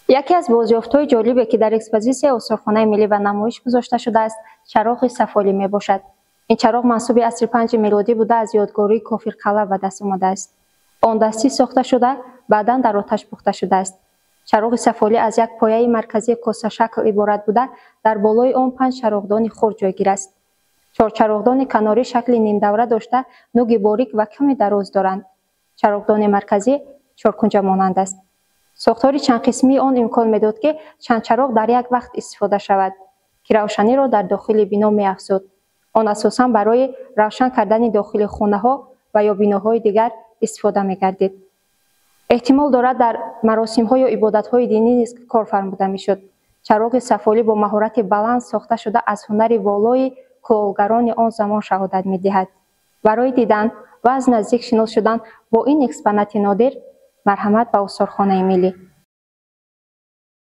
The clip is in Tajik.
Яке аз бозёфтҳои ҷолибе, ки дар экспозитсияи Осорхонаи миллӣ ба намоиш гузошта шудааст, чароғи сафолӣ мебошад. Ин чароғ мансуби асри панҷи мелодӣ буда, аз ёдгории Кофирқалъа ба даст омадааст. Он дастӣ сохта шуда, баъдан дар оташ пухта шудааст. Чароғи сафолӣ аз як пояи марказии косашакл иборат буда, дар болои он панҷ чароғдони хурд ҷойгир аст. Чор чароғдони канорӣ шакли нимдавра дошта, нуги борик ва каме дароз доранд. Чароғдони марказӣ чоркунҷа монанд аст. Сохтори чандқисмии он имкон медод, ки чанд чароғ дар як вақт истифода шавад, ки равшаниро дар дохили бино меафзуд. Он асосан барои равшан кардани дохили хонаҳо ва ё биноҳои дигар истифода мегардид. Эҳтимол дорад, дар маросимҳо ё ибодатҳои динӣ низ кор фармуда мешуд. Чароғи сафолӣ бо маҳорати баланд сохта шуда, аз ҳунари волои кулолгарони он замон шаҳодат медиҳад. Барои дидан ва аз наздик шинос шудан бо ин экспонати нодир марҳамат ба Осорхонаи миллӣ.